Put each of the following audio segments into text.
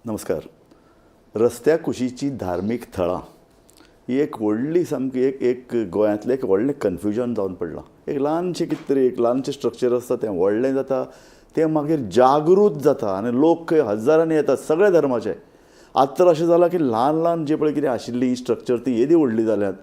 नमस्कार. रस्त्या कुशीची धार्मीक थळां ही एक व्हडली सामकी एक एक गोंयांतलें एक व्हडलें कन्फ्युजन जावन पडलां. एक ल्हानशें कितें तरी एक ल्हानशें स्ट्रक्चर आसता, तें व्हडलें जाता, तें मागीर जागृत जाता आनी लोक खंय हजारांनी येतात सगळ्या धर्माचे. आतां तर अशें जालां की ल्हान ल्हान जें पळय कितें आशिल्ली स्ट्रक्चर ती येदी व्हडली जाल्यात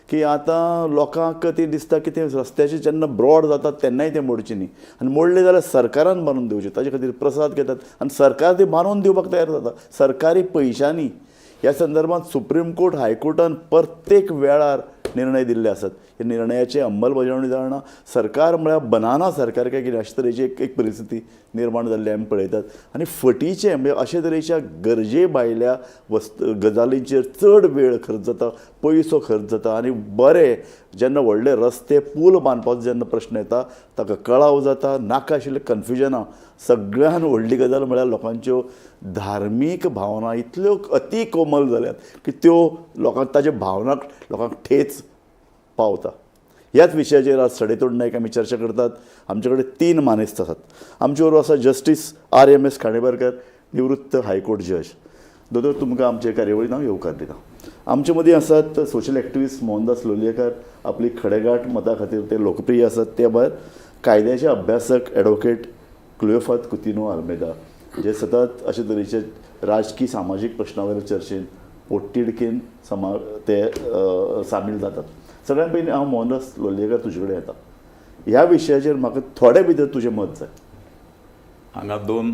की आतां लोकांक ती दिसता की ते रस्त्याचे जेन्ना ब्रॉड जातात तेन्नाय ते मोडचे न्ही आनी मोडले जाल्यार सरकारान बांदून दिवचे. ताजे खातीर प्रसाद घेतात आनी सरकार ती बांदून दिवपाक तयार जाता सरकारी पयशांनी. ह्या संदर्भात सुप्रीम कोर्ट, हायकोर्टान प्रत्येक वेळार निर्णय दिल्ले आसात. ह्या निर्णयाची अंमलबजावणी जायना. सरकार म्हळ्यार बनाना सरकार काय कितें, अशे तरेची एक एक परिस्थिती निर्माण जाल्ली आमी पळयतात. आनी फटीचे म्हणजे अशे तरेच्या गरजे भायल्या वस्त गजालींचेर चड वेळ खर्च जाता, पयसो खर्च जाता आनी बरे जेन्ना व्हडले रस्ते, पूल बांदपाचो जेन्ना प्रश्न येता ताका कळाव जाता, नाका आशिल्लें कन्फ्युजनां. सगळ्यान व्हडली गजाल म्हळ्यार लोकांच्यो धार्मीक भावना इतल्यो अती कोमल जाल्यात की त्यो लोकांक ताज्या भावनाक लोकांक ठेच पावता. ह्याच विशयाचेर आज सडेतोड नायक आमी चर्चा करतात. आमचे कडेन तीन मानेस्त आसात. आमचे बरोबर आसा जस्टीस आर.एम.एस. खांडेपारकर, निवृत्त हायकोर्ट जज. दोतोर, तुमकां आमचे कार्यावळीन हांव येवकार दिता. आमचे मदीं आसात सोशल एक्टिविस्ट मोहनदास लोलयेकार. आपली खडेगांठ मता खातीर ते लोकप्रिय आसात. ते भायर कायद्याचे अभ्यासक एडवोकेट क्लियोफात कुतिनो आल्मेदा, जे सतत अशे तरेचे राजकी सामाजीक प्रश्ना वयल्या चर्चेन पोटतिडकीन समा ते सामील जातात. सगळ्यात पयलीं हांव मोहनदास लोलयेकर तुजे कडेन येता. ह्या विशयाचेर म्हाका थोडे भितर तुजें मत जाय. हांगा दोन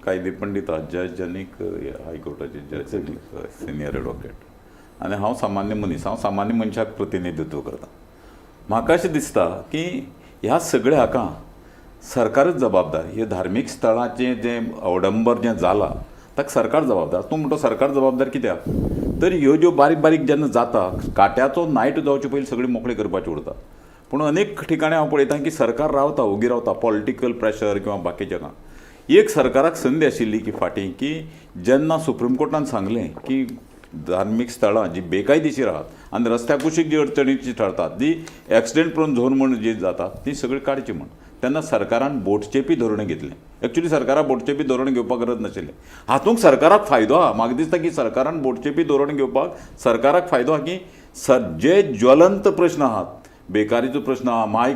कायदे पंडित आहात, जज आनीक हायकोर्टाचे जज आनीक सिनियर एडवोकेट आनी हांव सामान्य मनीस. हांव सामान्य मनशाक प्रतिनिधित्व करता. म्हाका अशें दिसता की ह्या सगळ्या हाका सरकारच जबाबदार. हे धार्मीक स्थळाचें जें अवडंबर जें जालां ताका सरकार जबाबदार. तूं म्हणटा सरकार जबाबदार कित्याक? तर ह्यो ज्यो बारीक बारीक जेन्ना जाता, काट्याचो नायट जावचे पयलीं सगळी मोकळी करपाची उरता. पूण अनेक ठिकाणी हांव पळयता की सरकार रावता, ओगी रावता, पॉलिटिकल प्रेशर किंवा बाकीचें काम. एक सरकाराक संदी आशिल्ली की फाटीं की जेन्ना सुप्रीम कोर्टान सांगलें की धार्मीक स्थळां जी बेकायदेशीर आहात आनी रस्त्या कुशीक जी अडचणीची ठरतात, जी एक्सिडेंट प्रोन झोन म्हूण जी जातात, ती सगळी काडची म्हूण, तेन्ना सरकारान बोटचेपी धोरण घेतलें. एक्चुली सरकाराक बोटचेपी धोरण घेवपाक गरज नाशिल्लें. हातूंत सरकाराक फायदो आहा. म्हाका दिसता की सरकारान बोटचेपी धोरण घेवपाक सरकाराक फायदो आहा की जे ज्वलंत प्रश्न आहात, बेकारीचो प्रश्न आहा, माय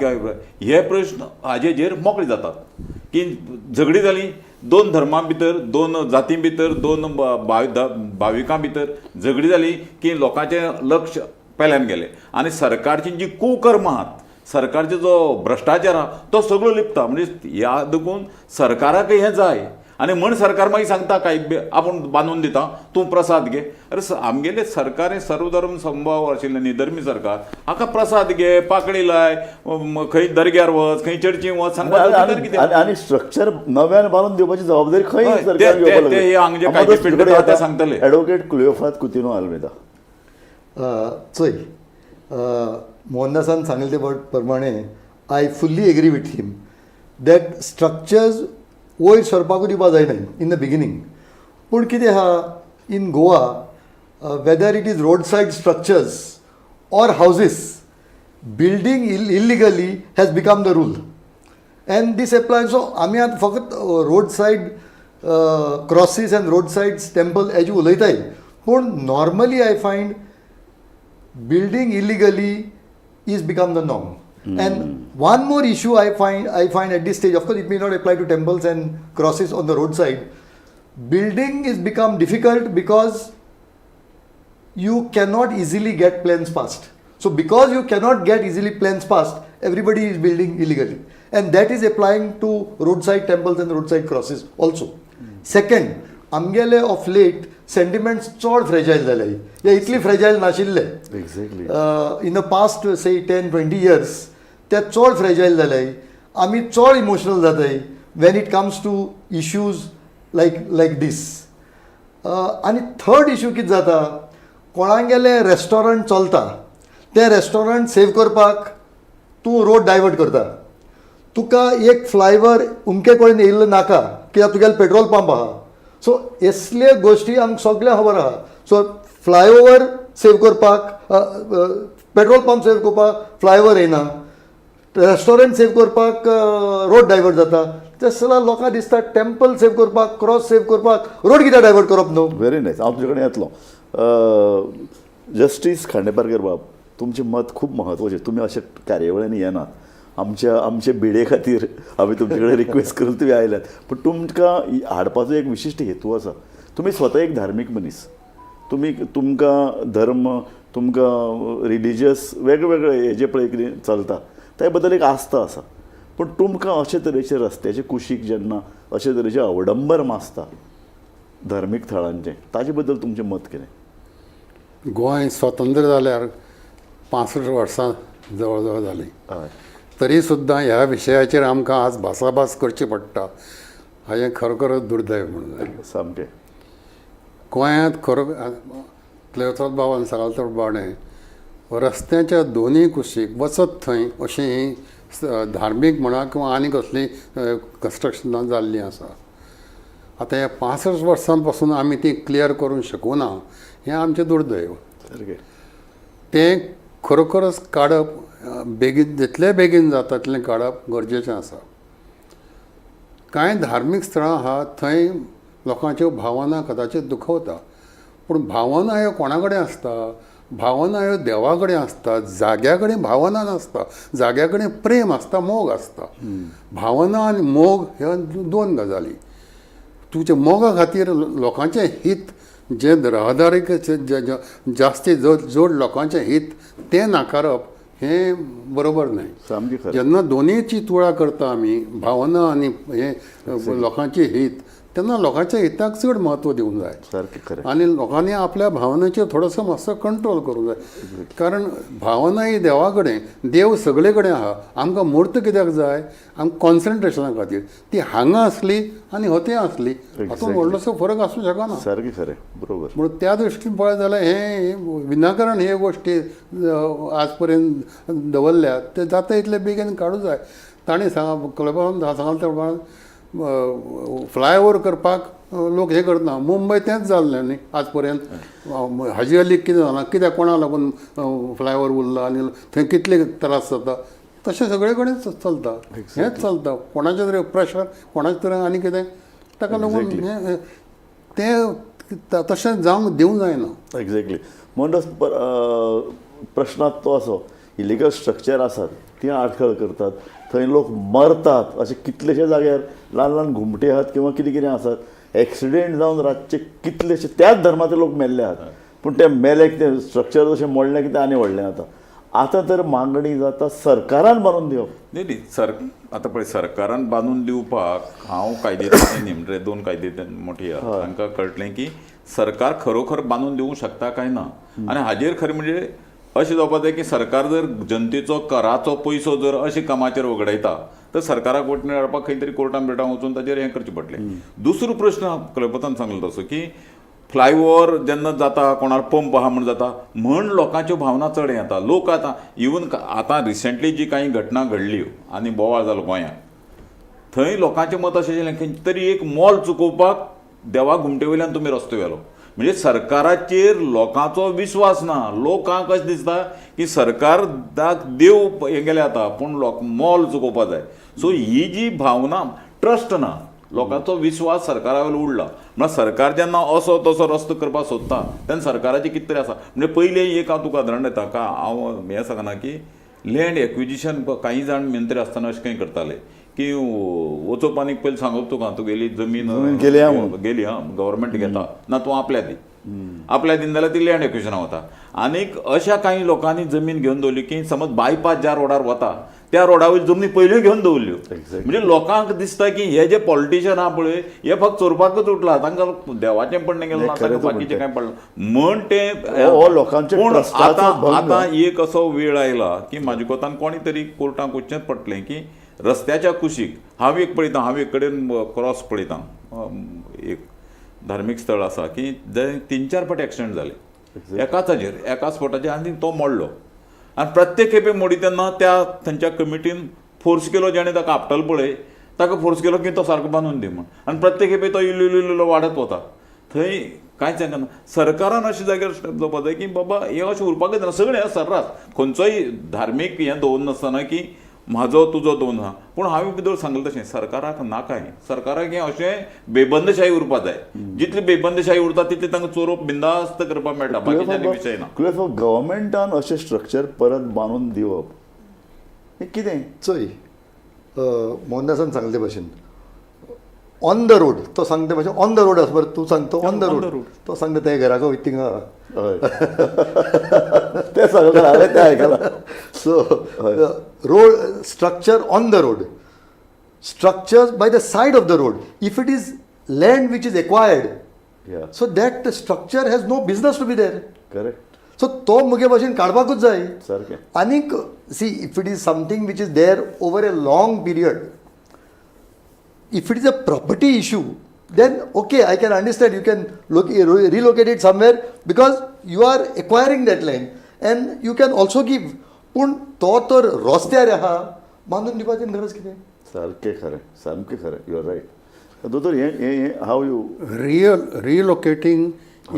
हे प्रश्न हाजेर मोकळे जातात की झगडीं जालीं दोन धर्मां भितर, दोन जातीं भितर, दोन भाविकां भितर झगडीं जालीं की लोकांचें लक्ष पेल्यान गेलें आनी सरकारची जी कुकर्मां आहात, सरकारचो जो भ्रश्टाचार आहा तो सगळो लिपता. म्हणजे ह्या देखून सरकाराकय हें जाय आनी म्हण सरकार मागीर सांगता काय आपूण बांदून दिता, तूं प्रसाद घे. अरे, आमगेलें सरकार हें सर्वधर्म समभाव आशिल्लें निधर्मी सरकार. हाका प्रसाद घे, पाकळी लाय, खंय दर्ग्यार वच, खंय चर्चीन वच सांगपाचो अधिकार कितें? आनी स्ट्रक्चर नव्यान बांदून दिवपाची जबाबदारी खंय सरकार घेवपाक? ते हे हांगा जे कायदे पिंड आहा ते सांगतले. एडवोकेट क्लियोफात कुतिनो आल्मेदा. चोय, मोहनदासान सांगलें ते प्रमाणे I fully agree with him that structures वयर सरपाकूच दिवपा जायना इन the beginning. पूण कितें आहा, in Goa, whether it is road side structures or houses, building illegally has become the rule and this apply. So आमी आतां फकत road side crosses and road side temple हेजे उलयताय, पूण normally I find building illegally is become the norm. And one more issue I find at this stage, of course, it may not apply to temples and crosses on the roadside. Building is become difficult because you cannot easily get plans passed. So because you cannot get easily plans passed, everybody is building illegally. And that is applying to roadside temples and roadside crosses also. Second, आमगेले of late sentiments चड fragile जाले. हे इतली fragile नाशिल्ले. In the past, say, 10-20 years, ते चड fragile जाले. आमी चड इमोशनल जाताय when it comes to issues like this. आनी थर्ड इशू कितें जाता, कोणागेलें रेस्टॉरंट चलता, तें रेस्टॉरंट सेव करपाक तूं रोड डायवर्ट करता. तुका एक फ्लायओवर उमके कडेन येयल्लो नाका कित्याक तुगेलो पेट्रोल पंप आहा. सो असले गोश्टी आमकां सगळ्यांक खबर आहा. सो फ्लायओवर सेव करपाक, पेट्रोल पंप सेव करपाक फ्लायओवर येयना, रेस्टॉरंट सेव करपाक रोड डायवर्ट जाता. जशें जाल्यार लोकांक दिसता टेम्पल सेव करपाक, क्रॉस सेव करपाक रोड कित्याक डायवर्ट करप न्हू. Very nice. हांव तुजे कडेन येतलो. जस्टीस खांडेपारकर बाब, तुमचें मत खूब म्हत्वाचें. तुमी अशे कार्यावळींनी येनात, आमच्या आमचे भिडे खातीर आमी तुमचे कडेन रिक्वेस्ट करून तुमी आयल्यात. पूण तुमकां हाडपाचो एक विशिश्ट हेतू आसा. तुमी स्वता एक धार्मीक मनीस, तुमी तुमकां धर्म, तुमकां रिलिजियस वेगवेगळे हे जे पळय कितें चलता त्या बद्दल एक आस्था आसा. पूण तुमकां अशे तरेचे रस्त्याचे कुशीक जेन्ना अशे तरेचे अवडंबर माजता धार्मीक थळांचें, ताजे बद्दल तुमचें मत कितें? गोंय स्वतंत्र जाल्यार 65 वर्सां जवळ जवळ जालीं. हय. तरी सुद्दां ह्या विशयाचेर आमकां आज भासाभास करची पडटा, हाजें खरोखरच दुर्दैव म्हणून जाय. सामकें. गोंयांत खरो क्लेवथोत बाबान सांगलां त्या प्रमाणें रस्त्याच्या दोनूय कुशीक वचत थंय अशीं हीं धार्मीक म्हणा किंवा आनी कसलीं कन्स्ट्रक्शनां जाल्लीं आसा. आतां ह्या 65 वर्सां पासून आमी ती क्लियर करूंक शकूं ना, हें आमचें दुर्दैव. सारकें. तें खरोखरच काडप बेगीन, जितले बेगीन जाता तितलें काडप गरजेचें आसा. कांय धार्मीक स्थळां आहा थंय लोकांच्यो भावना कदाचीत दुखवता, पूण भावना ह्यो कोणा कडेन आसता? भावना ह्यो देवा कडेन आसता. जाग्या कडेन भावना नासता, जाग्या कडेन प्रेम आसता, मोग आसता. भावना आनी मोग ह्यो दोन गजाली. तुमच्या मोगा खातीर लोकांचें हीत जें रहदारीक जास्ती जोड लोकांचें हीत तें नाकारप हें बरोबर न्हय. सामकें खरें. जेन्ना दोनीची तुळा करता आमी, भावना आनी हें लोकांचें हीत, तेन्ना लोकांच्या हिताक चड म्हत्व दिवंक जाय. सारकें खरें. आनी लोकांनी आपल्या भावनांचेर थोडोसो मातसो कंट्रोल करूंक जाय, कारण भावना ही देवा कडेन, देव सगळे कडेन आहा. आमकां म्हूर्त कित्याक जाय? आमकां कॉन्सन्ट्रेशना खातीर. ती हांगा आसली आनी हती आसली हातूंत व्हडलोसो फरक आसूं शकना. सारकें खरें, बरोबर. म्हणून त्या दृश्टीन पळयत जाल्यार हें विनाकारण हे गोश्टी आज पर्यंत दवरल्यात ते जाता इतले बेगीन काडूं जाय. ताणें सांग क्लबान सांगलां त्या प्रमाण फ्लायओवर करपाक लोक हें करना. मुंबय तेंच जाल्लें न्ही आज पर्यंत. हाजी अलीक कितें जालां, कित्याक कोणा लागून फ्लायओवर उरला आनी थंय कितले त्रास जाता, तशें सगळे कडेन चलता, हेंच चलता. कोणाचें तरी प्रेशर, कोणाचें तरी आनी कितें, ताका लागून हें तें तशें जावंक दिवंक जायना. एक्झॅक्टली. म्हणूनच प्रश्नांत तो असो इलिगल स्ट्रक्चर आसात ती आडखळ करतात, थंय लोक मरतात. अशे कितलेशे जाग्यार ल्हान ल्हान घुमटे आहात किंवा कितें कितें आसात, एक्सिडेंट जावन रातचे कितलेशे त्याच धर्माचे लोक मेल्ले आहात. पूण ते मेले कितें स्ट्रक्चर जशें मोडलें कितें आनी व्हडलें जाता. आतां तर मागणी जाता सरकारान बांदून दिवप. न्ही न्ही सर, आतां पळय सरकारान बांदून दिवपाक हांव कायदे न्ही, म्हणजे दोन कायदे मोठी आहा तांकां कळटलें की सरकार खरोखर बांदून दिवंक शकता काय ना. आनी हाजेर खरें म्हणजे अशें जावपाक जाय की सरकार जर जनतेचो कराचो पयसो जर अशे कामाचेर वगडायता तर सरकाराक वटणेर हाडपाक खंय तरी कोर्टान बिर्टान वचून ताजेर हें करचें पडटलें. दुसरो प्रश्न कलपतान सांगलो तसो की फ्लायओवर जेन्ना जाता कोणाक पंप आहा म्हण जाता म्हण लोकांच्यो भावना चड हें जाता. लोक आतां इवन आतां रिसेंटली जी कांय घटना घडली आनी बोवाळ जालो गोंयांत, थंय लोकांचें मत अशें आशिल्लें खंय तरी एक मोल चुकोवपाक देवा घुमटे वयल्यान तुमी रस्तो व्हेलो. म्हणजे सरकाराचेर लोकांचो विस्वास ना. लोकांक अशें दिसता की सरकार देव हें गेलें आतां, पूण लोक मोल चुकोवपाक जाय. सो ही जी भावना, ट्रस्ट ना, लोकांचो विस्वास सरकारा वयलो उडला. म्हळ्यार सरकार जेन्ना असो तसो रस्तो करपाक सोदता तेन्ना सरकाराचें कितें तरी आसा. म्हणजे पयलीं एक हांव तुका उदाहरण दिता, का हांव हें सांगना की लँड एक्विजिशन कांय जाण मंत्री आसतना अशें कांय करताले की वचप आनी पयलीं सांगप तुका तुगेली जमीन गेली हा, गव्हर्मेंट घेता ना तूं आपल्या दी, आपल्या दीन जाल्यार ती लँड एक्विजिशना वता. आनीक अशा कांय लोकांनी जमीन घेवन दवरली की समज बायपास ज्या रोडार वता त्या रोडा वयली जमनी पयल्यो घेवन दवरल्यो. म्हणजे लोकांक दिसता की हे जे पॉलिटिशियन आहा पळय हे फक्त चोरपाकूच उठला, तांकां देवाचें पडणें गेलें ना, तांकां बाकीचें कांय पडलें म्हण ते. पूण आतां आतां एक असो वेळ आयला की म्हाज्या कोतान कोणी तरी कोर्टाक वचचेंच पडटलें की रस्त्याच्या कुशीक हांव एक पळयतां, हांव एक कडेन क्रॉस पळयतां, एक धार्मीक स्थळ आसा की जंय 3-4 फावटी एक्सिडंट जाले एकाच हाजेर, एकाच स्पोटाचेर, आनी तो मोडलो. आनी प्रत्येक खेपे मोडी तेन्ना त्या थंयच्या कमिटीन फोर्स केलो, जेणें ताका आपटलो पळय ताका फोर्स केलो की तो सारको बांदून दी म्हण. आनी प्रत्येक खेपे तो इल्लो इल्लो इल्लो वाडत वता. थंय कांयच हें करना. सरकारान अशें जाग्यार स्टेप जावपाक जाय की बाबा हें अशें उरपाकच जायना. सगळें सर्रास खंयचोय धार्मीक हें दवरनासतना की म्हाजो तुजो दोन आहा. पूण हांवें भितर सांगलें तशें सरकाराक नाका हें, सरकाराक हें अशें बेबंदशाही उरपा जाय. जितली बेबंदशाही उरता तितली तांकां चोरोप बिंदास्त करपाक मेळटा, बाकीचे आनी विशय ना. गव्हर्मेंटान अशें स्ट्रक्चर परत बांदून दिवप हें कितें? चोय, मोहनदासान सांगले भाशेन ऑन the road, तो सांगता भाशेन ऑन the road आसा बरें, तूं सांगता ऑन the road, तो सांगता ते घराक वयता थिंगा. हय, तें सांगलें हांवें, तें आयकलां. So road structure on the road, structures by the side of the road, if it is land which is acquired, so that structure has no business to be there. Correct. So तो मुगे भाशेन काडपाकूच जाय. सारकें. आनीक see, if it is something which is there over a long period, if it is a property issue, then okay, I can understand, you can relocate it somewhere because you are acquiring that land and you can also give. पूण तो तर रस्त्यार आहा, बांदून दिवपाची गरज कितें? सारकें खरें, सामकें खरें. You are right दोतोर. हें हें हें how you real relocating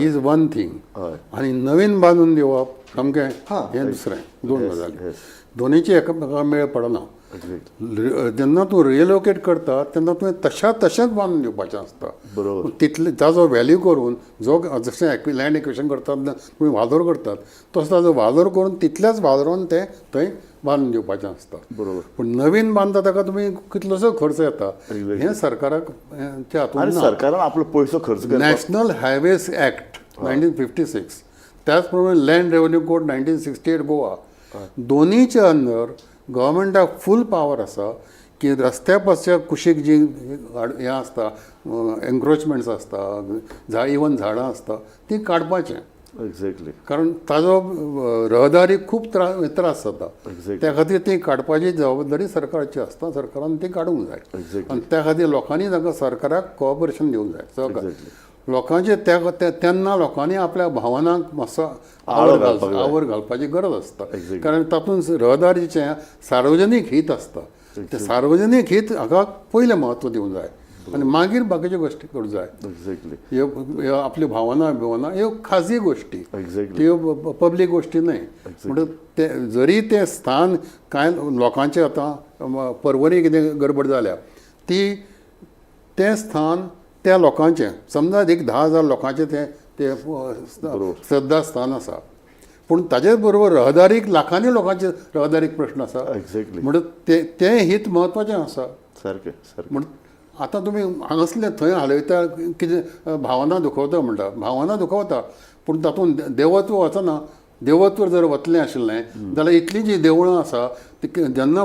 is one thing आनी नवीन बांदून दिवप सामकें हें दुसरें, दोन गजाली, दोनीचे एकामेका मेळ पडना. जेन्ना तूं रिलोकेट करता तेन्ना तुवें तशा तशेंच बांदून दिवपाचें आसता. बरोबर. तितले ताजो व्हॅल्यू करून जो जशें लँड एक्विशन करतात तुमी वालोर करतात तसो ताजो वालोर करून तितल्याच वालोरान तें थंय बांदून दिवपाचें आसता. बरोबर. पूण नवीन बांदता ताका तुमी कितलोसो खर्च येता, हें सरकाराक त्या हातूंत ना. सरकारान आपलो पयसो खर्च करता. नॅशनल हायवेज ॲक्ट 1956, त्याच प्रमाणे लँड रेव्हन्यू कोड 1968 गोवा, दोनीच्या अंदर गव्हर्मेंटाक फूल पावर आसा की रस्त्या पासच्या कुशीक जी हें आसता, एन्क्रोचमेंट्स आसता, इवन झाडां आसता, ती काडपाचें. एक्झॅक्टली. कारण ताजो रहदारी खूब त्रास जाता. त्या खातीर ती काडपाची जबाबदारी सरकारची आसता, सरकारान ती काडूंक जाय. आनी त्या खातीर लोकांनी तांकां सरकाराक कॉपरेशन दिवंक जाय, सहकार. लोकांचे तेन्ना लोकांनी आपल्या भावनांक मातसो आवर घालपाची गरज आसता, कारण तातूंत रहदारीचें सार्वजनीक हित आसता. तें सार्वजनीक हित हाका पयलें म्हत्व दिवंक जाय आनी मागीर बाकीच्यो गोश्टी करूंक जाय. ह्यो आपल्यो भावना बिवना ह्यो खाजगी गोश्टी, त्यो पब्लीक गोश्टी न्हय. म्हणटकच ते जरी तें स्थान कांय लोकांचें आतां परवरी कितें गडबड जाल्या ती तें स्थान त्या लोकांचें, समजा एक 10,000 लोकांचें तें तें श्रद्धा स्थान आसा, पूण ताजेच बरोबर रहदारीक लाखांनी लोकांचे रहदारीक प्रश्न आसा. एक्झॅक्टली. म्हणून तें हित म्हत्वाचें आसा. सारकें सारकें. म्हण आतां तुमी हांगासलें थंय हालयता कितें भावना दुखवता म्हणटा, भावना दुखवता पूण तातूंत देवत्व वचना. देवत्व जर वतलें आशिल्लें जाल्यार इतलीं जीं देवळां आसा ती जेन्ना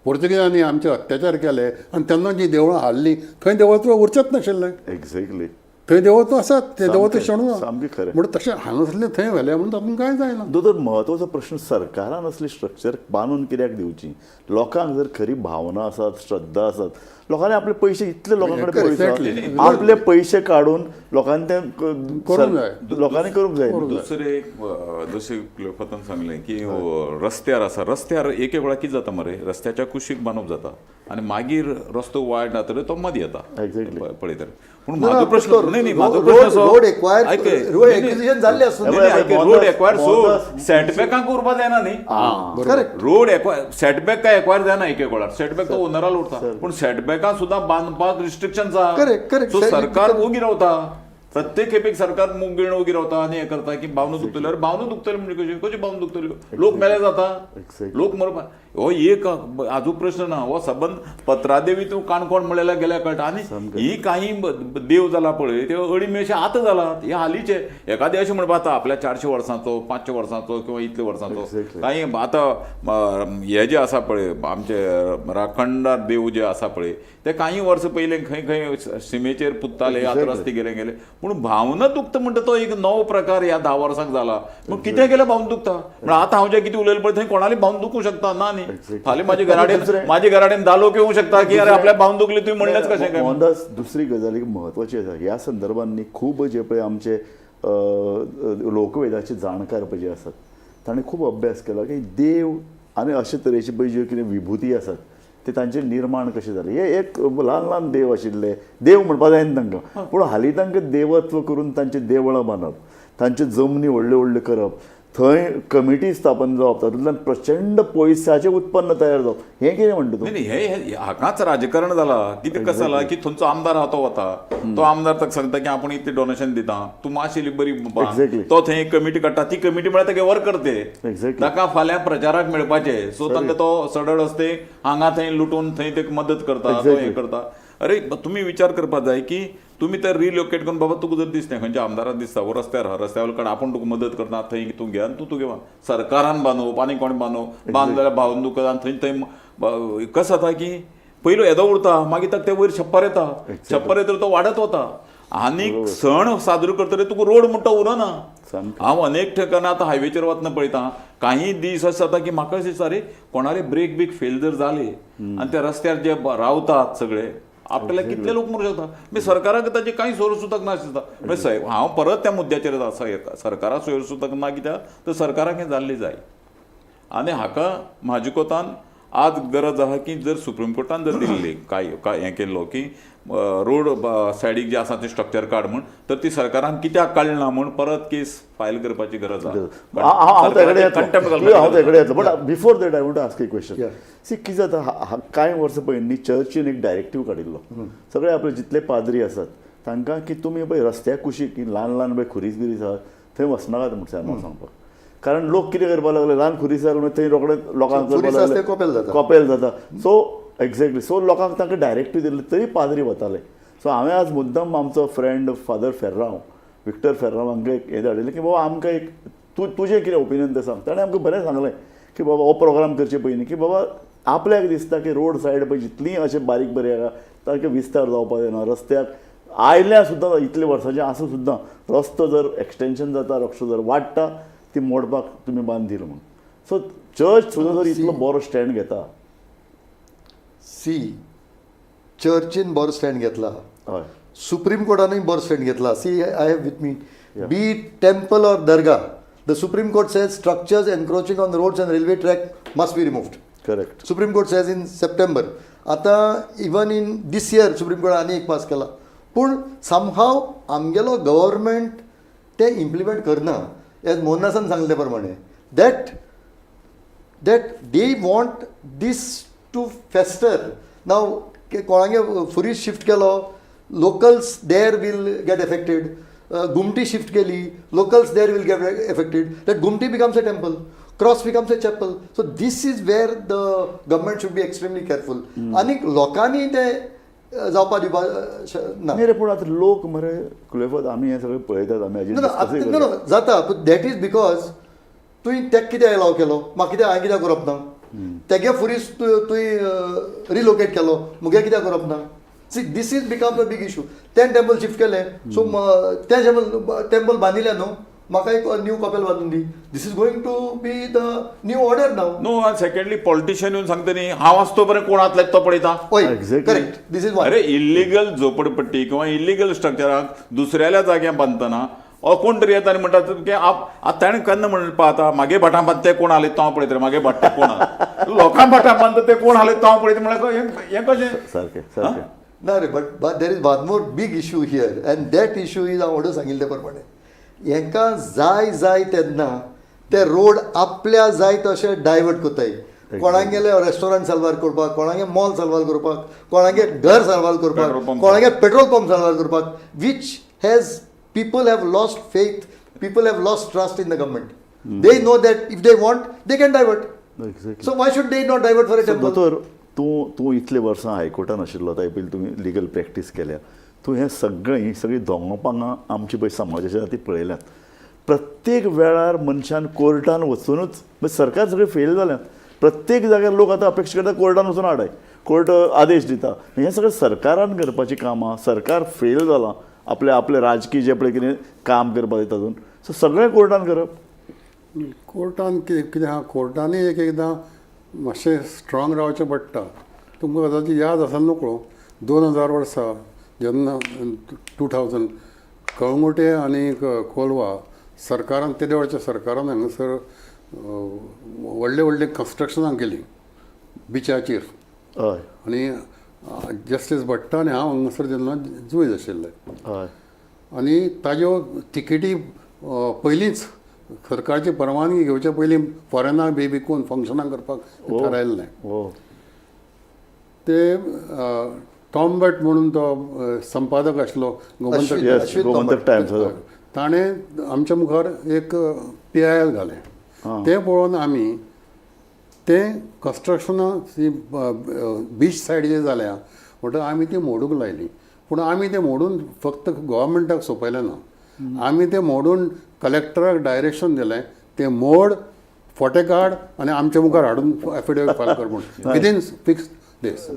पोर्तुगेजांनी आमचे अत्याचार केले आनी तेन्ना जीं देवळां हाडलीं थंय देवत्व उरचेंच नाशिल्लें. एक्झॅक्टली. थंय देवत्व आसात, ते देवत्व शेणून सामकें खरें. म्हणून तशें हांगासरलें थंय व्हेलें म्हणून तातूंत कांय जायना. दोतोर, म्हत्वाचो प्रश्न, सरकारान असली स्ट्रक्चर बांदून कित्याक दिवची? लोकांक जर खरी भावना आसात, श्रद्धा आसात, लोकांनी आपले पयशे, इतले लोकां कडेन पयशे, आपले पयशे काडून लोकांनी ते करूंक जाय, लोकांनी करूंक जाय. दुसरें एक जशें क्लियोफातान सांगलें की रस्त्यार आसा, रस्त्यार एक एक वेळा कितें जाता मरे, रस्त्याच्या कुशीक बांदप जाता आनी मागीर रस्तो वायट जातकीर तो मदीं येता. एक्झॅक्टली. पळयतर पूण म्हाजो प्रश्न न्ही न्ही म्हाजो प्रश्न असो, रोड एक्वायर, रोड एक्विजिशन जाल्लें आसूं, रोड एक्वायर सोड, सेटबॅकांक उरपा जायना न्ही. करेक्ट. रोड एक्वायर सेटबॅक काय एक्वायर जायना, एक एक वेळार सेटबॅक तो ओनराल उरता, पूण सेटबॅकां सुद्दां बांदपाक रिस्ट्रिक्शन आसा. Correct correct. सो सरकार ओगी रावता, प्रत्येक खेपेक सरकार मूग गिळून ओगी रावता आनी हें करता की भावना दुखतल्यो. अरे भावना दुखतल्यो म्हणजे कश्यो कश्यो भावना दुखतल्यो? लोक मेले जाता, लोक मरपा हो एक हाजो प्रश्न ना, हो सबंद पत्रादेवी तूं काणकोण म्हणल्यार गेल्यार कळटा. आनी ही काही देव जाला पळय ते अळी अशें आतां जाला, हे हालींचे एखादें अशें म्हणपा आतां आपल्या 400 वर्सांचो, 500 वर्सांचो किंवा इतले वर्सांचो काही आतां हे जे आसा पळय आमचे राखणदार देव जे आसा पळय ते काही वर्सां पयलीं खंय खंय सिमेचेर पुत्ताले, आतां रस्ते गेले गेले. पूण भावना दुखता म्हणटा तो एक नवो प्रकार ह्या 10 वर्सांक जाला. मग कितें केल्यार भावना दुखता म्हण आतां हांव जें कितें उलयलें पळय थंय कोणाली भावना दुखूंक शकता ना न्ही. फाल्यां माझ्या घराडेन माझ्या घराडेन दालोक येवंक शकता की अरे आपल्या भावना दुखली तुवें म्हणलेंच कशें काय. मोहनदास, दुसरी गजाल एक म्हत्वाची आसा ह्या संदर्भात न्ही, खूब जे पळय आमचे लोकवेदाचे जाणकार पळय जे आसात ताणें खूब अभ्यास केला की देव आनी अशे तरेचे पळय ज्यो कितें विभुती आसात ते तांचें निर्माण कशें जालें. हे एक ल्हान ल्हान देव आशिल्ले, देव म्हणपा जायना तांकां, पूण हालीं तांकां देवत्व करून तांचें देवळां बांदप, तांच्यो जमनी व्हडल्यो व्हडल्यो करप, थंय कमिटी स्थापन जावप, तातूंतल्यान प्रचंड पयशाचें उत्पन्न तयार जावप, हें कितें म्हणटा तूं? नाही, नाही, हे हे हाकाच राजकारण जाला. कितें कसं जाला की थंयचो आमदार आहा तो वता, तो आमदार ताका सांगता की आपूण इतलें डोनेशन दिता, तूं मातशी बरी बांद. तो थंय एक कमिटी काडटा, ती कमिटी म्हळ्यार तेगे वर्कर ते. ताका फाल्यां प्रचाराक मेळपाचे, सो तांकां तो सडळ असते हांगा थंय लुटून थंय ते मदत करता, तो हें करता. अरे तुमी विचार करपाक जाय की तुमी तर रिलोकेट करून बाबा तुका जर दिसता खंयच्या आमदाराक दिसता वो रस्त्यार आहा, रस्त्यावर काड, आपूण तुका मदत करता, थंय तूं घे आनी तूं तुगे बांद. सरकारान बांदूप आनी कोण बांदूप, बांद जाल्यार भावन तुका आनी थंय थंय कसं जाता की पयलो येदो उरता, मागीर ताका ते वयर छप्पर येता, छप्पर येता तो वाडत वता आनी सण साजरो करतले तुका रोड म्हणटा उरना. हांव अनेक ठिकाणां आतां हायवेचेर वतना पळयता, काही दीस अशें जाता की म्हाका अशें दिसता अरे कोणाले ब्रेक बीक फेल जर जाले आनी त्या रस्त्यार जे रावतात सगळे आपल्याला कितले लोक मरू शकता. म्हणजे सरकाराक ताचे कांय सोर सुतक ना अशें दिसता. म्हणजे हांव परत त्या मुद्द्याचेर येता, सरकाराक सोयर सुतक ना कित्याक तर सरकाराक हें जाल्लें जाय. आनी हाका म्हाज्या कोतान आज गरज आहा की जर सुप्रीम कोर्टान जर दिल्ली काय काय हें केल्लो की रोड सायडीक जे आसा ते स्ट्रक्चर काड म्हूण, तर ती सरकारान कित्याक काडना म्हूण परत केस फायल करपाची गरज आहा. हांव तेकडे येतलो, हांव तेकडे येतलो, but before that I want to ask a question. See, कितें जाता, कांय वर्सां पयलीं चर्चीन एक डायरेक्टीव काडिल्लो सगळे आपले जितले पाद्री आसात तांकां की तुमी पळय रस्त्या कुशीक ल्हान ल्हान पळय खुरीस बिरीस आसा थंय वचनाकात म्हूण सांगपाक. कारण लोक कितें करपाक लागले, ल्हान खुरीस आसा थंय रोखडे लोकांक कॉपेल जाता, कॉपेल जाता. सो एक्झॅक्टली, सो लोकांक तांकां डायरेक्टीव दिल्ले तरी पाद्री वताले. सो हांवें आज मुद्दम आमचो friend father Ferrao, Victor Ferrao हांकां एक हें धाडिल्लें की बाबा आमकां एक तूं तुजें कितें ओपिनियन तें सांग. ताणें आमकां बरें सांगलें की बाबा हो प्रोग्राम करचे पयलीं की बाबा आपल्याक दिसता की रोड सायड पळय जितलीं अशें बारीक बारीक आहा तांकां विस्तार जावपाक जायना. रस्त्याक आयल्या सुद्दां इतले वर्सांचें आसूं सुद्दां रस्तो जर एक्सटेंशन जाता, रस्तो जर वाडटा, ती मोडपाक तुमी बांदील म्हूण. सो चर्च सुद्दां जर इतलो बरो स्टँड घेता, सी चर्चीन बरो स्टँड घेतला, हय, सुप्रीम कोर्टानूय बरो स्टँड घेतला. See, I have with me, be temple or dargah, the Supreme Court says structures encroaching on roads and railway track must be removed. Correct. Supreme Court says in September. आतां even in this year Supreme Court आनी एक pass केला, पूण somehow आमगेलो government तें implement करना. As मोहनदासान सांगले प्रमाणे that that they want this to fester. Now कोणागे फुरीस शिफ्ट केलो, locals there will get affected. Gumti shift केली, locals there will get affected. That Gumti becomes a temple, cross becomes a chapel. So this is where the government should be extremely careful. आनीक लोकांनी तें जावपा दिवपा ना. न्ही रे, पूण आतां लोक मरे क्लेफत आमी हें सगळें पळयतात, आमी हाजेर discuss no no जाता, पूण that is because तुवें तेका कित्याक एलाव केलो, म्हाका कित्याक हांवें कित्याक करप ना? तेगे फुरीस तुवें रिलोकेट केलो, मुगे कित्याक करप ना? See, this is become a big issue. तें टेम्पल शिफ्ट केलें, सो तें टेम्पल बांदिलें न्हू, म्हाका एक न्यू कपेल बांदून दी. This is going to be the new order now. No, secondly politician येवन सांगता न्ही, हांव आसतो पर्यंत कोण हात लायता तो पळयता. हय, Exactly. Correct, this is one. अरे इल्लिगल झोपडपट्टी किंवा इल्लिगल स्ट्रक्चराक दुसऱ्याल्या जाग्यार बांदतना ओ कोण तरी येता आनी म्हणटा की आतां ताणें केन्ना म्हणपा आतां मागे भाटां बांदता ते कोण आले तो हांव पळयता, मागे भाट ते कोण आहा, लोकां भाटां बांदता ते कोण आले तो हांव पळयता, म्हळ्यार हें कशें? सारकें सारकें. ना रे, but but there is one more big issue here, and that issue is हांव वडो सांगिल्ले प्रमाणे हेंकां जाय जाय तेन्ना ते रोड आपल्या जाय तशे डायवर्ट करताय. कोणागेले रेस्टॉरंट साल्वार करपाक, कोणागे मॉल साल्वार करपाक, कोणागे घर साल्वार करपाक, पेट्रोल पंप. कोणागे पेट्रोल पंप साल्वार करपाक, which has people have lost faith, people have lost trust in the government. They know that if they want they can divert. So why should they not divert for a temple? दोतोर, तूं तूं इतले वर्सां हायकोर्टान आशिल्लो, ताजे पयलीं तुमी legal practice केल्या, तूं हें सगळें ही सगळीं धोंगोपांगां आमची पळय समाजाची ती पळयल्यात. प्रत्येक वेळार मनशान कोर्टान वचुनूच, म्हणजे सरकार सगळें फेल जाल्यात. प्रत्येक जाग्यार लोक आतां अपेक्षा करता कोर्टान वचून हाडाय, कोर्ट आदेश दिता. हें सगळें सरकारान करपाचीं कामां, सरकार फेल जालां आपले आपले राजकीय जे पळय कितें काम करपाक तातूंत, सो सगळें कोर्टान करप. कोर्टान कितें कितें आहा, कोर्टानूय एक एकदां मातशें स्ट्रॉंग रावचें पडटा. तुमकां कदाचित याद आसा नकळो, 2000 वर्सा जेन्ना 2000 कळंगुटे आनी कोलवा सरकारान, तेदे वेळच्या सरकारान हांगासर व्हडले व्हडले कन्स्ट्रक्शनां केलीं बिचाचेर. आनी जस्टीस भट्टा आनी हांव हांगासर जेन्ना जुवेज आशिल्ले, आनी ताज्यो तिकेटी पयलींच सरकारची परवानगी घेवच्या पयलीं फॉरेनाक बी विकून फंक्शनां करपाक थारायल्लें. हो. ते टॉमबॅट म्हणून तो संपादक आसलो Gomantak, Yes, Ashwin Gomantak Times. ताणें आमच्या मुखार एक PIL घालें. तें पळोवन आमी तें कन्स्ट्रक्शनां ती बीच सायड जे जाल्या म्हणटकच आमी ती मोडूंक लायली. पूण आमी तें मोडून फक्त गोवोरमेंटाक सोंपयलें ना, आमी तें मोडून कलेक्टराक डायरेक्शन दिलें तें मोड, फोटे काड आनी आमच्या मुखार हाडून एफिडेवीट फायल कर म्हूण विदीन फिक्स डेज.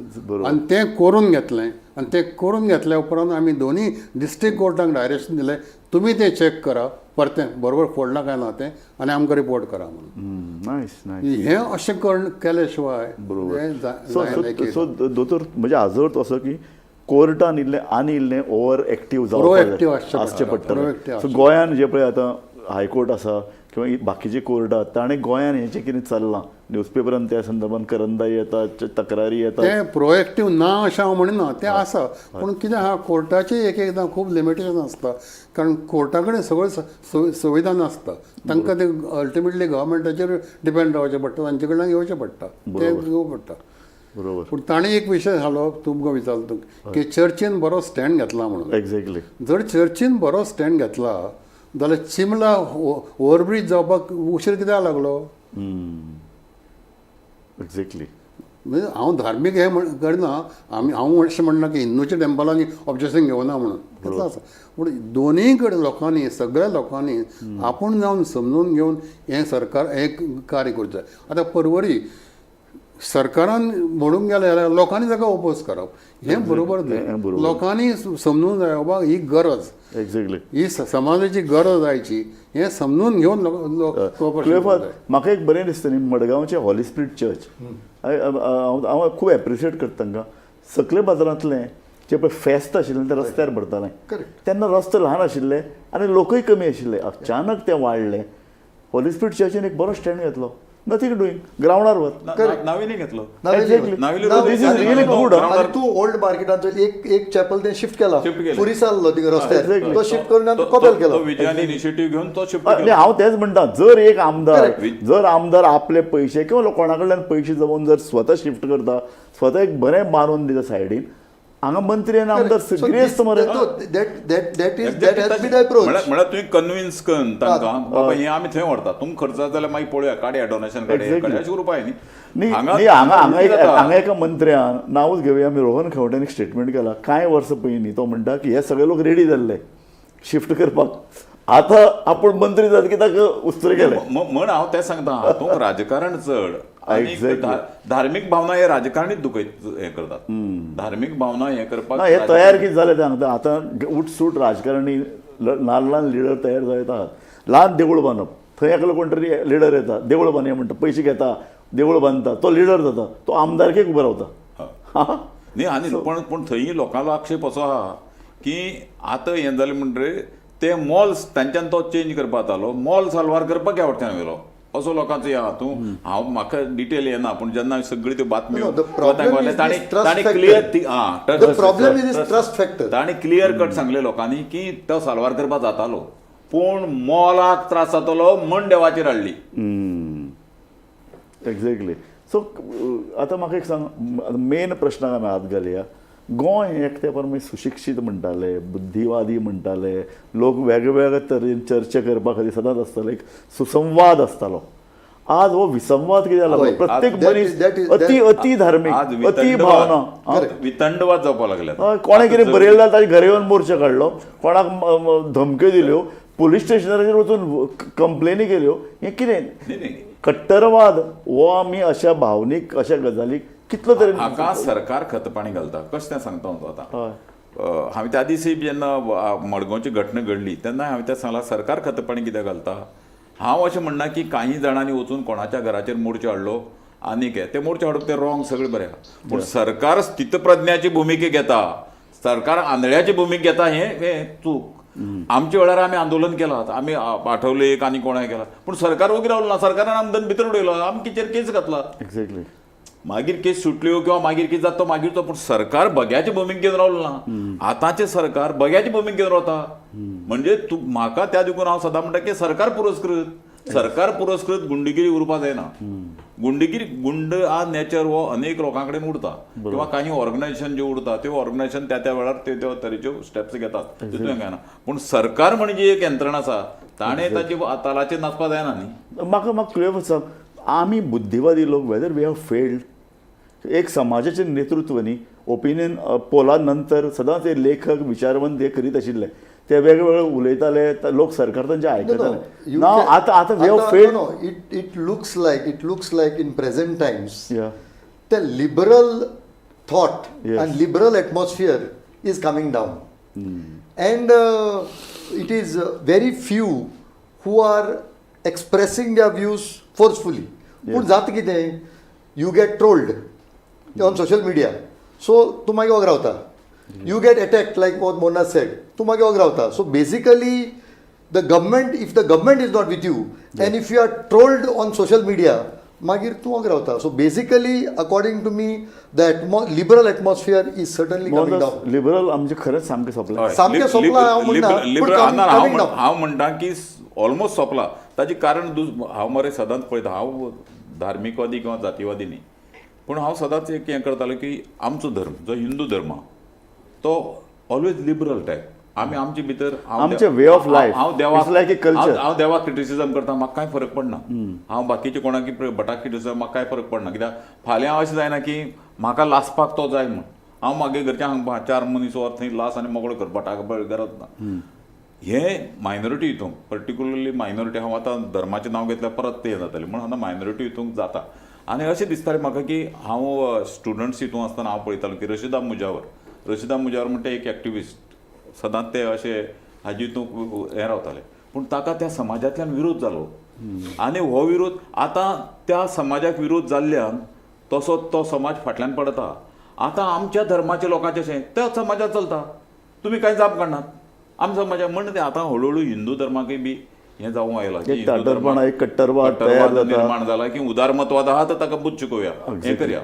आनी तें करून घेतलें. आनी तें करून घेतल्या उपरांत आमी दोनी डिस्ट्रिक्ट कोर्टाक डायरेक्शन दिलें तुमी तें चॅक करा परतें बरोबर फोडलां काय ना तें आनी आमकां रिपोर्ट करा म्हणून. Nice nice. हें अशें केले शिवाय बरोबर. सो दोतोर, म्हणजे हाजो अर्थ असो की कोर्टान इल्लें आनी इल्लें ओवर एक्टीव जावपाक आसचें पडटलें. सो गोंयान जे पळय आतां हायकोर्ट आसा किंवा बाकीचे कोर्ट आसा, ताणें गोंयान हें जें कितें चल्लां न्यूजपेपरान त्या संदर्भान करंदाई येता, तक्रारी येता, तें प्रोएक्टीव ना अशें हांव म्हणिना, तें आसा. पूण कितें आहा, कोर्टाचें एक एकदां खूब लिमिटेशन आसता, कारण कोर्टा कडेन सगळ्यो सुविधा नासता. तांकां ते अल्टिमेटली गव्हर्मेंटाचेर डिपेंड रावचें पडटा, तांचे कडल्यान घेवचें पडटा, तें घेवं पडटा. बरोबर. पूण ताणें एक विशय घालो, तुमकां विचारलो की चर्चीन बरो स्टँड घेतला म्हणून. एक्झॅक्टली. जर चर्चीन बरो स्टँड घेतला जाल्यार चिमला ओवरब्रीज जावपाक उशीर कित्याक लागलो? एक्झॅक्टली. म्हणजे हांव धार्मीक हें करना, आमी हांव अशें म्हणना की हिंदूच्या टेम्पलांनी ऑब्जेक्शन घेवना म्हणून, तसो आसा. पूण दोनूय कडेन लोकांनी, सगळ्या लोकांनी आपूण जावन समजून घेवन हें सरकार हें कार्य करचें. आतां परवरी सरकारान म्हणूंक गेलें जाल्यार लोकांनी ताका ओपोज करप हें बरोबर न्हय. लोकांनी समजून जाय बाबा ही गरज, एक्झॅक्टली, ही समाजाची गरज आयची, हें समजून घेवन क्लेफाद, म्हाका एक बरें दिसता न्ही, मडगांवचें हॉली स्पिरीट चर्च हांव खूब एप्रिशिएट करता तांकां. सकले बाजारांतलें जें पळय फेस्त आशिल्लें तें रस्त्यार भरतालें, तेन्ना रस्तो ल्हान आशिल्ले आनी लोकूय कमी आशिल्ले. अचानक तें वाडलें. हॉली स्पिरीट चर्चीन एक बरो स्टँड घेतलो, नथींग डुईंग, ग्रावंडार वर नावेली घेतलो. तूं ओल्ड मार्केटांत एक चॅपल ते शिफ्ट केला, पुलिसांलो रस्त्यार तो शिफ्ट करून कबल केलो, विजयान इनिशिएटीव घेवन तो शिफ्ट केलो. हांव तेच म्हणटा, जर एक आमदार, जर आमदार आपले पयशे किंवा कोणा कडल्यान पयशे जमोवन जर स्वता शिफ्ट करता, स्वता एक बरें बांदून दिता सायडीन, हांगा मंत्री आनी आमदार गिरेस्त मरे. म्हळ्यार तुवें कन्विन्स कर तांकां, बाबा हें आमी थंय व्हरता, तुमकां खर्च जाता जाल्यार मागीर पळोवया, काडया डोनेशन काडया, अशें करूं न्ही. हांगा हांगा एका मंत्र्यान, नांवूच घेवया आमी, रोहन खंवट्यान एक स्टेटमेंट केला कांय वर्सां पयलीं. तो म्हणटा की हे सगळे लोक रेडी जाल्ले शिफ्ट करपाक, आतां आपूण मंत्री जातकीर ताका उस्तुरे गेले. म्हण हांव तें सांगता, हातूंत राजकारण चड, धार्मीक भावना हे राजकारणीत दुखयत हें करतात. धार्मीक भावना हें करपाक हे तयार कितें जालें तें सांगता. आतां उठसूट राजकारणी ल्हान ल्हान लिडर तयार जायत आहात. ल्हान देवूळ बांदप, थंय एकलो कोण तरी लिडर येता, देवूळ बांदया म्हणटा, पयशे घेता, देवूळ बांदता, तो लिडर जाता, तो आमदारकेक उबो रावता. न्ही, आनी पण पूण थंय लोकांलो आक्षेप असो आहा की आतां हें जालें म्हणटकीर ते मॉल्स तांच्यान तो चेंज करपाक जातालो, मॉल साल्वार करपाक ह्या वटच्यान व्हेलो असो लोकांचो ह्या. तूं हांव म्हाका डिटेल येना, पूण जेन्ना सगळी त्यो बातम्यो तांणी क्लियर कट सांगले लोकांनी की तो साल्वार करपाक जातालो, पूण मॉलाक त्रास जातलो म्हण देवाचेर हाडली. एक्झॅक्टली. सो आतां म्हाका एक सांग, मेन प्रश्नाक आमी हात घालया. गोंय हें एक तेंपार मागीर सुशिक्षीत म्हणटाले, बुद्धिवादी म्हणटाले, लोक वेगवेगळे तरेन चर्चा करपा खातीर सदांच आसताले, एक सुसंवाद आसतालो. आज हो विसंवाद कितें जाला, प्रत्येक मनीस अति अति धार्मीक, अति भावना, वितंडवाद जावपाक लागले. कोणें कितें बरयलें जाल्यार ताजे घरा येवन मोर्चा काडलो, कोणाक धमक्यो दिल्यो, पुलीस स्टेशनाचेर वचून कंप्लेनी केल्यो. हें कितें कट्टरवाद हो आमी अशा भावनीक अशा गजालीक कितलो तरी हाका सरकार खतपाणी घालता. कशें तें सांगता हांव आतां. हांवें त्या दिसी जेन्ना मडगांवची घटना घडली तेन्ना हांवें तें सांगलां, सरकार खतपाणी कित्याक घालता. हांव अशें म्हणना की काही जाणांनी वचून कोणाच्या घराचेर मोर्चो हाडलो आनी हे ते मोर्चो हाडप ते रॉंग, सगळें बरें आहा, पूण सरकार स्थितप्रज्ञाची भुमिका घेता, सरकार आंधळ्याची भुमिका घेता, हें चूक. आमच्या वेळार आमी आंदोलन केलां, आमी आठवले एक आनी कोणें केलां, पूण सरकार वोगी रावलो ना, सरकारान आमदार भितर उडयलो, आमचेर केस घातला. एक्झॅक्टली. मागीर केस सुटल्यो किंवा मागीर कितें जाता तो मागीर तो, पूण सरकार बग्याची भुमिका घेवन रावलो ना. आतांचें सरकार बग्याची भुमिका घेवन रावता. म्हणजे तूं म्हाका त्या देखून हांव सदां म्हणटा की सरकार पुरस्कृत, सरकार पुरस्कृत गुंडगिरी उरपा जायना. गुंडगिरी, गुंड आ नेचर हो अनेक लोकां कडेन उरता किंवा काही ऑर्गनायझेशन ज्यो उरता त्यो ऑर्गनायझेशन त्या त्या वेळार ते त्या तरेच्यो स्टेप्स घेतात, तितून कांय ना. पूण सरकार म्हणजे एक यंत्रणा आसा, ताणें ताची तालाचेर नाचपा जायना न्ही. म्हाका म्हाका क्लियर सांग, आमी बुद्धिवादी लोक वेदर we have failed, एक समाजाचें नेतृत्व न्ही, ओपिनियन पोला नंतर सदांच हे लेखक विचारवंत हे करीत आशिल्ले, ते वेगवेगळे उलयताले, लोक सरकार तांचे आयकताले. ना आतां आतां we have failed. No, it looks like, it looks like in present times the liberal thought and liberal atmosphere is coming down, and it is very few who are expressing their views forcefully. पूण जाता कितें, you get trolled on social media, so तूं मागीर वग रावता. You get attacked like what Mona said, तूं मागीर वग रावता. So basically the government, if the government is not with you and if you are trolled on social media, मागीर तूं वग रावता. So basically according to me the liberal atmosphere is certainly coming down. Liberal आमचें खरेंच सामकें सोंपलें. सामकें सोंपलां हांव म्हणना, पूण coming down. हांव म्हणटा की ऑलमोस्ट सोंपला. ताचें कारण हांव मरे सदांच पळयता, हांव धार्मीकवादी किंवा जातीवादी न्ही, पूण हांव सदांच एक हें करतालो की आमचो धर्म जो हिंदू धर्म आहा तो ऑलवेज लिबरल टायप. आमी आमचे भितर आमचे way of life. हांव देवाक It's like a culture. हांव देवाक क्रिटिसिजम करता, म्हाका कांय फरक पडना. हांव बाकीचे कोणाक भटाक क्रिटिसिजम, म्हाका कांय फरक पडना. कित्याक फाल्यां अशें जायना की म्हाका लासपाक तो जाय म्हूण हांव मागे घरच्या हांगा 4 मनीस वर थंय लास आनी मोगळो कर, भटाक गरज ना. हे मायनॉरिटी हितूंक, पर्टिक्युलरली मायनॉरिटी, हांव आतां धर्माचें नांव घेतल्यार परत तें जातलें म्हूण आतां मायनॉरिटी हितूंक जाता. आनी अशें दिसतालें म्हाका की हांव स्टुडंट्स हितूंक आसतना हांव पळयतालो की रशिदा मुजावर, रशिदा मुजावर म्हणटा एक एक्टिविस्ट, सदांच ते अशे हाजे हितूंक हें रावताले, पूण ताका त्या समाजांतल्यान विरोध जालो आनी हो विरोध आतां त्या समाजाक विरोध जाल्ल्यान तसो तो समाज फाटल्यान पडता. आतां आमच्या धर्माच्या लोकांचें अशें त्या समाजात चलता, तुमी कांय जाप काडनात आमच्या समाजाक म्हण ते आतां हळूहळू हिंदू धर्माकय बी हें जावंक आयलां की एक हिंदू ताटरपणा, धर्माक एक कट्टरवाद तयार कट्टरवाद जाता. निर्माण जाला की उदारमतवाद आहा तर ताका बुद्द शिकोवया, हें करया.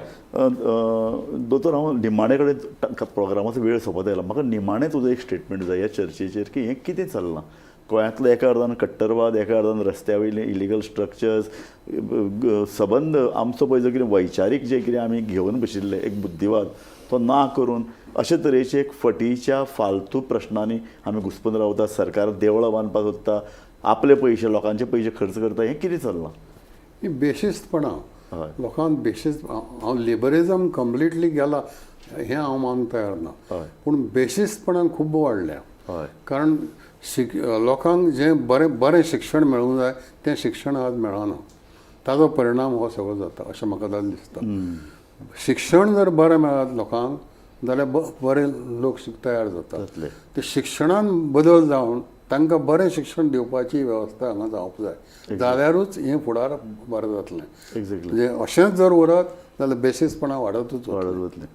दोतोर, हांव निमाणे कडेन प्रोग्रामाचो वेळ सोंपत आयला, म्हाका निमाणें तुजो एक स्टेटमेंट जाय ह्या चर्चेचेर की हें कितें चल्लां गोंयांतलो, एका अर्दान कट्टरवाद, एका अर्दान रस्त्या वयले इलिगल स्ट्रक्चर्स, सबंद आमचो पळय जो कितें वैचारीक जें कितें आमी घेवन बशिल्ले एक बुद्धिवाद तो ना करून अशे तरेचे एक फटीच्या फालतू प्रश्नांनी आमी घुस्पून रावता. सरकार देवळां बांदपाक सोदता, आपले पयशे लोकांचे पयशे खर्च करता, हें कितें चल्लां? ही बेशिस्तपणां लोकांक बेशिस्त. हांव लिबरिजम कंप्लिटली गेला हें हांव मानूंक तयार ना, पूण बेशिस्तपणां खूब वाडल्या. कारण लोकांक जें बरें बरें शिक्षण मेळूंक जाय तें शिक्षण आज मेळना, ताजो परिणाम हो सगळो जाता अशें म्हाका जाल्यार दिसता. शिक्षण जर बरें मेळत लोकांक जाल्यार बरे लोक तयार जातात. ते शिक्षणान बदल जावन तांकां बरें शिक्षण दिवपाची वेवस्था हांगा जावंक जाय, जाल्यारूच हें फुडार बरें जातलें. म्हणजे अशेंच जर उरत जाल्यार बेशिस्तपणां वाडतूच वाडत वतलें.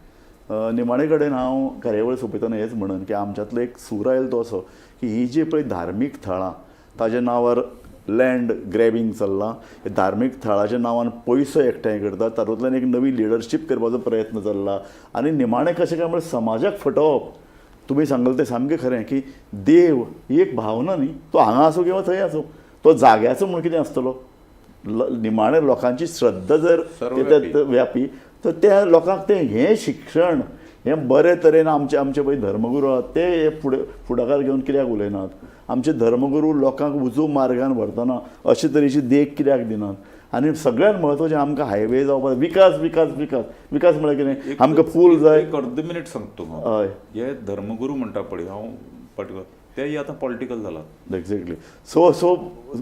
निमाणे कडेन हांव कार्यावळ सोंपयतना हेंच म्हणन की आमच्यांतलो एक सूर आयलो तो असो की ही जी पळय धार्मीक थळां ताज्या नांवार लँड ग्रॅबींग चल्लां, धार्मीक थळाच्या नांवान पयसो एकठांय करतात, तातूंतल्यान एक नवी लिडरशीप करपाचो प्रयत्न चल्ला आनी निमाणें कशें काय म्हळ्यार समाजाक फटोवप. तुमी सांगलें तें सामकें खरें की देव ही एक भावना न्ही, तो हांगा आसूं किंवा थंय आसूं, तो जाग्याचो म्हूण कितें आसतलो, निमाणें लोकांची श्रद्धा जर व्यापी तर त्या लोकांक तें हें शिक्षण हें बरे तरेन आमचे आमचे पळय धर्मगुरू आहात ते हे फुडाकार घेवन कित्याक उलयनात, आमचे धर्मगुरू लोकांक उजू मार्गान व्हरतना अशे तरेची देख कित्याक दिनात. आनी सगळ्यांत म्हत्वाचें आमकां हायवे जावपाक विकास विकास विकास विकास म्हळ्यार कितें, आमकां पूल जाय. एक अर्द मिनीट सांगता तुका, हय. हे धर्मगुरू म्हणटा पळय हांव पर्टिक्युलर तेय आतां पॉलिटिकल जाला. एक्झॅक्टली. सो सो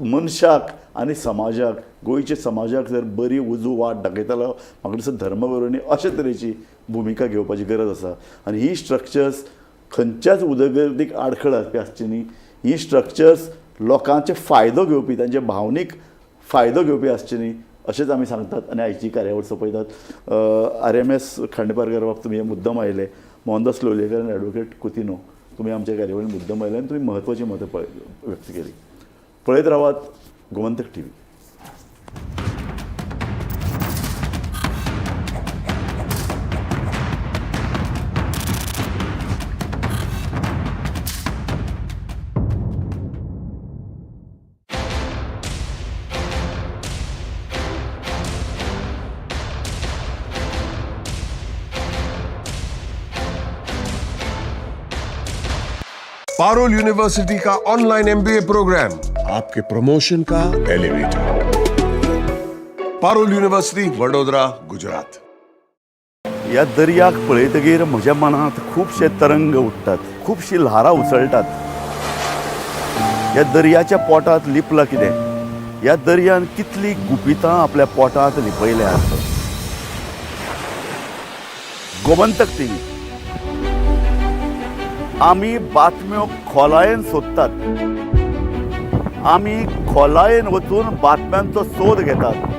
मनशाक आनी समाजाक, गोंयच्या समाजाक जर बरी उजू वाट दाखयतलो म्हाका दिसता धर्मगुरूंनी अशे तरेची भुमिका घेवपाची गरज आसा. आनी ही स्ट्रक्चर्स खंयच्याच उदरगतीक आडखळ हाडपी आसची न्ही, ही स्ट्रक्चर्स लोकांचे फायदो घेवपी, तांचे भावनीक फायदो घेवपी आसचे न्ही अशेंच आमी सांगतात आनी आयची कार्यावळ सोंपयतात. RMS Khandeparkar बाब तुमी हे मुद्दम आयले, मोहनदास लोलयेकर आनी एडवोकेट कुतिनो तुमी आमच्या कार्यावळीन मुद्दम आयले आनी तुमी म्हत्वाची मतां व्यक्त केली. पळयत रावात गोमंतक टीव्ही. पारुल यूनिवर्सिटी का ऑनलाइन एमबीए प्रोग्राम, आपके प्रमोशन का एलिवेटर। पारुल यूनिवर्सिटी, वडोदरा, गुजरात। ह्या दर्याक पळयतगीर म्हज्या मनांत खुबशे तरंग उठ्ठात, खुबशीं ल्हारां उसळटात। ह्या दर्याच्या पोटांत लिपलां कितें? ह्या दर्यान कितलीं गुपितां आपल्या पोटांत लिपयल्यात? गोमंतक टीव्ही, आमी बातम्यो खोलायेन सोदतात, आमी खोलायेन वचून बातम्यांचो सोद घेतात।